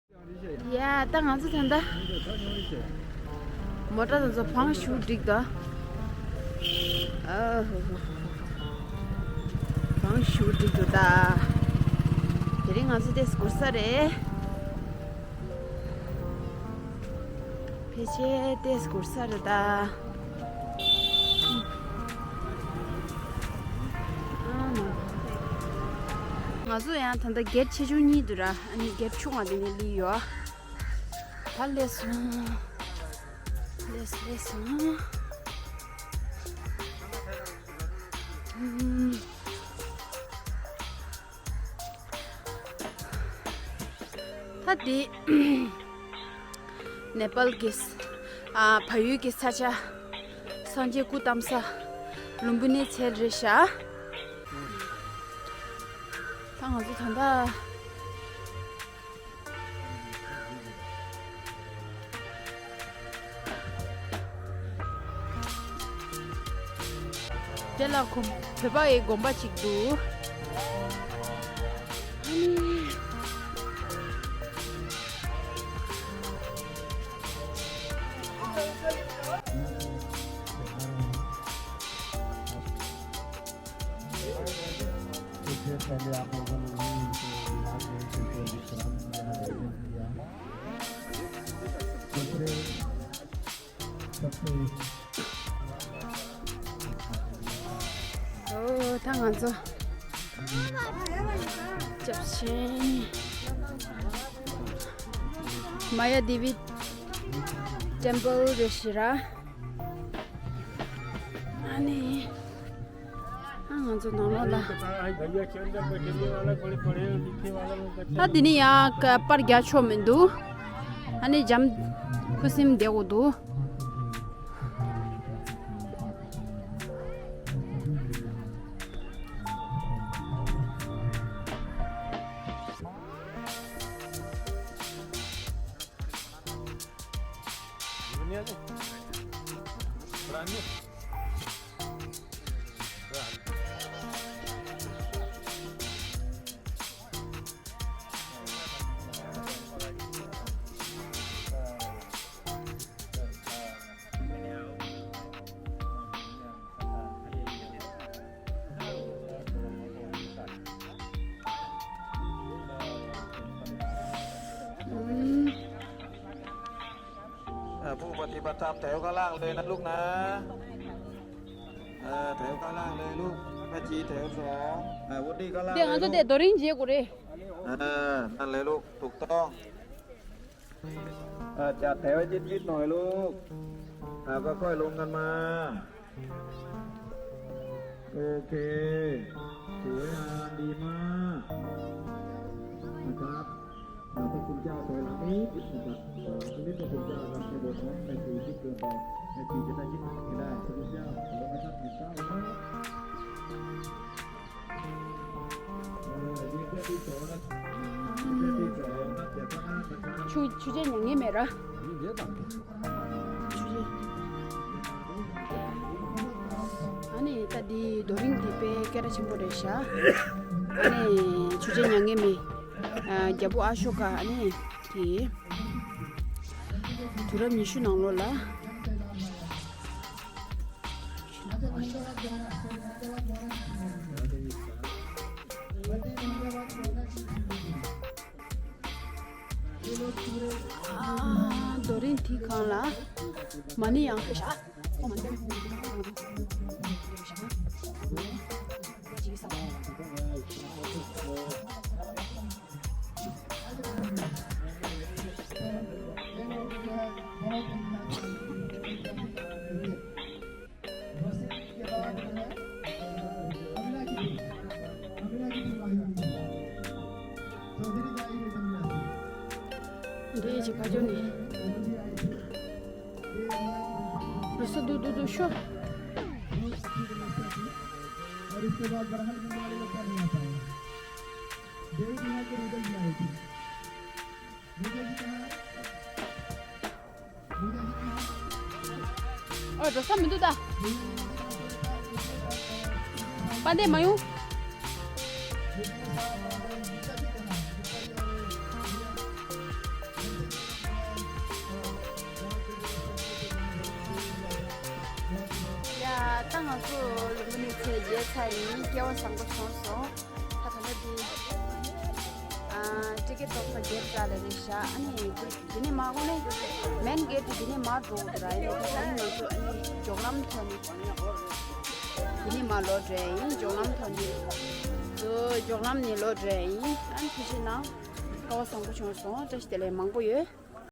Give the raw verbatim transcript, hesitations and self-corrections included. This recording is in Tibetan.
ཡ། ད་ང་ཚོ་ད་ལྟ་མོ་ཊ་དེ་ཚོ་བང་ཞིག་བསྒྲིགས་འདུག། ཨ་ཧོ་ཧོ། བང་ཞིག་བསྒྲིགས་འདུག་ད། དེ་རིང་ང་ཚོ་ཏོག་ཙམ་འགོར་ས་རེད། ཕལ་ཆེར་ཏོག་ཙམ་འགོར་ས་རེད་ད། ང་ཚོ་ཡང་ད་ལྟ་གེ་ཊི་ཆེ་ཆུང་གཉིས་འདུག་ར། ཨ་ནི་གེ་ཊི་ཆུང་བ་དེ་ནས་སླེབས་ཡོད། ད་སླེབས་སོང་། སླེབས་སླེབས་སོང་། ཨུམ། ད་འདི་ནེ་པཱལ་གྱི་ཨ་བལ་ཡུལ་གྱི་ས་ཆ། སངས་རྒྱས་སྐུ་བལྟམས་ས་ལུམ་བི་ནིའི་ཚལ་རེད་ཤག། ད་ང་ཚོ་ད་ལྟ། དེ་ལ་ཁོ་བོད་པ་ཡི་དགོན་པ་ཅིག་འདུག། ཨ་ནི། सबसे पहले आप लोगों ने यहीं पे यहाँ पे विश्राम किया है, भोजन किया। सबसे, सबसे ཨོ། ད་ང་ཚོ་ཅབ་ཆེན་མ་ཡ་དེ་བི་ཊེམ་པལ་རེད་ཤག་ར། ཨ་ནི། ཨ། ང་ཚོ་ནང་ལོགས་ལ། ད་འདི་ནི་ཡང་ཀ་པར་རྒྱག་ཆོག་མི་འདུག། ཨ་ནི་འཇམ་ཁུ་སིམ་བསྡད་དགོས་འདུག།ผู้ปฏิบัติธรรมแถวข้างล่างเลยนะลูกนะ เออ แถวข้างล่างเลยลูก แม่ชีแถวสอง อ่า วุฒิข้างล่าง དེ་ང་ཚོ་དེ་རྡོ་རིང་བརྗེ་དགོས་རེད། อ่า นั่นเลยลูก ถูกต้อง อ่า จัดแถวให้ชิดๆหน่อยลูก อ่า ค่อยๆลงกันมา โอเค สวยงาม ดีมาก นะครับ อ่า พระคุณเจ้าถอยหลังนิดนะครับ ถอยหลังนิด พระคุณเจ้าครับ ให้โดนน้องแม่ชีชิดเกินไป แม่ชีจะได้ชิดไม่ได้ พระคุณเจ้าถอยมาทับหนึ่งเก้าครับ ཆུ་ཆུ་ཆེན་མྱ་ངན་མེད་ར། ཆུ་ཆེན། ཨ་ནི་ད་འདི་རྡོ་རིང་འདི་དཔེ་སྐད་གྲགས་ཆེན་པོ་རེད་ཤག། ཨ་ནི་ཆུ་ཆེན་མྱ་ངན་མེད། ཨ། རྒྱལ་པོ་ཨ་ཤོ་ཀ་ཨ་ནི་གི་དུས་རབས་ཉི་ཤུ་ནང་ལོགས་ལ། ཨ། རྡོ་རིང་དེའི་སྒང་ལ་མ་ཎི་ཡང་ཤ། འདི་ཅི་ཁ་ཅོ་ནི། རུ་སུ་དུ་དུ་དུ་ཤོ། और इसके बाद बरहल बंगाली का नहीं आता है। देवी जी यहाँ के उधर भी आए थे। ཨོ། འགྲོ་ས་མི་འདུག་ད། དཔལ་ལྡན་མ་ཡོང་། ད་ང་ཚོ་ལུམ་བི་ནི་ཚལ་མཇལ་ཚར་ཡིན། སྐལ་བ་བཟང་པོ་བྱུང་སོང་། ད་ད་ལྟ་འདི་ཨ་ཊི་ཀེ་ཊི་ཏོག་ཙམ་བརྒྱབ་ཙམ་ལ་རེད་བཞག་ཨ་ནི་དེ་ནས་མར་འོང་ནས་མེན་གེ་ཊི་དེ་ནས་མར་འགྲོ་དགོས་ར། ཡིན་ནའི་ད་ད་ནི་ང་ཚོ་ཨ་ནི་མགྱོགས་ལམ་ཐོག་ནས་དེ་ནས་མར་ལོག་འགྲོ་ཡ་ཡིན། མགྱོགས་ལམ་ཐོག་ནས་ཚོ་མགྱོགས་ལམ་ནས་ལོག་འགྲོ་ཡ་ཡིན། ཨ་ནི་ཐུགས་རྗེ་གནང་། སྐལ་བ་བཟང་པོ་བྱུང་སོང་། བཀྲ་ཤིས་བདེ་ལེགས་མང་པོ་ཡོད།